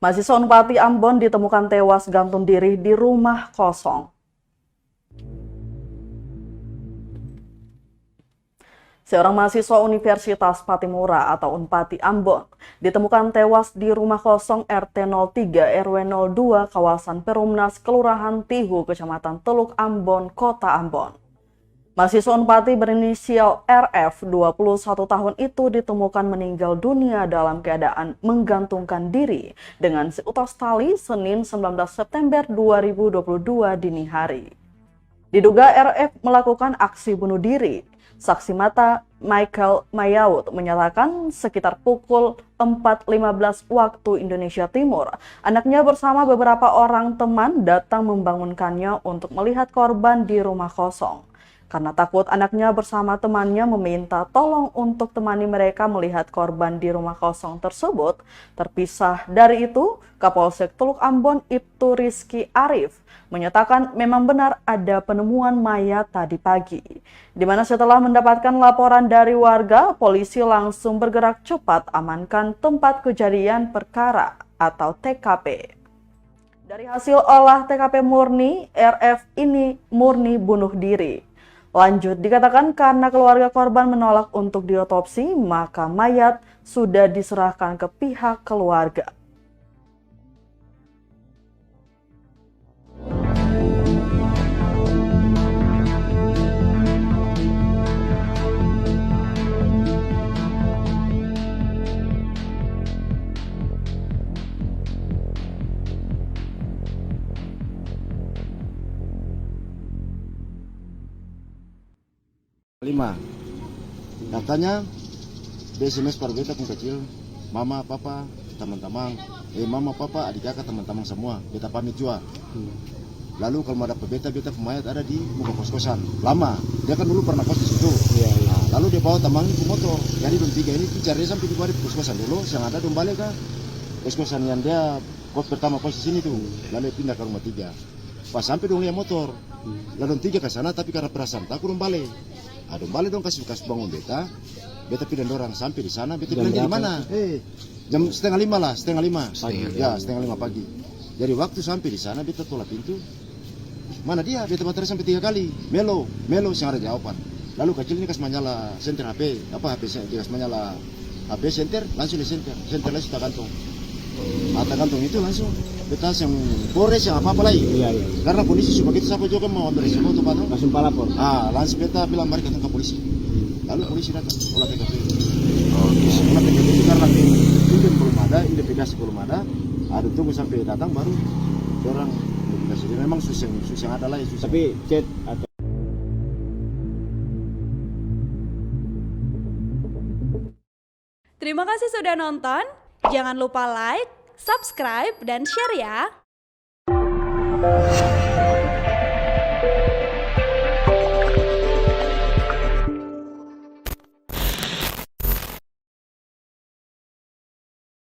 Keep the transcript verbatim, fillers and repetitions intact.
Mahasiswa Unpati Ambon ditemukan tewas gantung diri di rumah kosong. Seorang mahasiswa Universitas Pattimura atau Unpati Ambon ditemukan tewas di rumah kosong R T nol tiga R W nol dua kawasan Perumnas, Kelurahan Tihu, Kecamatan Teluk Ambon, Kota Ambon. Mahasiswa Unpati berinisial R F, dua puluh satu tahun itu, ditemukan meninggal dunia dalam keadaan menggantungkan diri dengan seutas tali, Senin, sembilan belas September dua ribu dua puluh dua dini hari. Diduga R F melakukan aksi bunuh diri. Saksi mata Michael Mayaud menyatakan, sekitar pukul empat lima belas waktu Indonesia Timur, anaknya bersama beberapa orang teman datang membangunkannya untuk melihat korban di rumah kosong. Karena takut, anaknya bersama temannya meminta tolong untuk temani mereka melihat korban di rumah kosong tersebut. Terpisah dari itu, Kapolsek Teluk Ambon, Ibtu Rizky Arif, menyatakan memang benar ada penemuan mayat tadi pagi, di mana setelah mendapatkan laporan dari warga, polisi langsung bergerak cepat amankan tempat kejadian perkara atau T K P. Dari hasil olah T K P murni, R F ini murni bunuh diri. Lanjut, dikatakan karena keluarga korban menolak untuk diotopsi, maka mayat sudah diserahkan ke pihak keluarga. Lima. Katanya, dia S M S par beta pung kacil, mama, papa, tamang-tamang, eh, mama, papa, adik kaka, tamang-tamang samua, beta pamit jua. Hmm. Lalu, kalo mau dapa beta, beta pung mayat ada di muka kos-kosan. Lama, dia kan dulu pernah kos di situ. Iya, iya. Nah, lalu dia bawa tamang ini pung motor. Jadi, dong tiga ini pi cari dia sampe di bawah dia pung kos-kosan dolo, seng ada dong bale ka kos-kosan yang dia kos pertama kos di sini tu. Lalu dia pindah ka rumah tiga. Pas sampe dong lia motor. Hmm. La dong tiga ka sana, tapi karna perasaan taku dong bale. Ah, dong bale dong kasi, kas bangun beta. Beta pi deng dorang sampe di sana, beta bilang, "Di mana?" Eh, jam setengah lima lah, setengah lima. Pagi. Ya, setengah lima pagi. Jadi waktu sampe di sana, beta tola pintu. "Mana dia?" Beta batarea sampe tiga kali. "Melo, Melo," seng ada jawaban. Lalu kacil ini kas manyala senter H P, apa, H P se-, dia kas manyala H P senter, langsung dia senter. Senter langsung tagantung. Ah, tagantung itu langsung. Beta seng bore, seng apa-apa lai. Iya, iya. Karna kondisi su bagitu, sapa jua kan mau ambil resiko tu, Pak, to? Langsung palapor. Ah, langsung beta bilang, "Mari katong ka polisi." Hmm. Lalu polisi datang, olah T K P. Oke. Olah T K P itu karna tim, tim belum ada, identifikasi belum ada. Ah, tunggu sampe datang baru dorang identifikasi. Memang su seng, su seng ada lai, su seng. Tapi chat atau Terima kasih sudah nonton. Jangan lupa like, subscribe, dan share ya.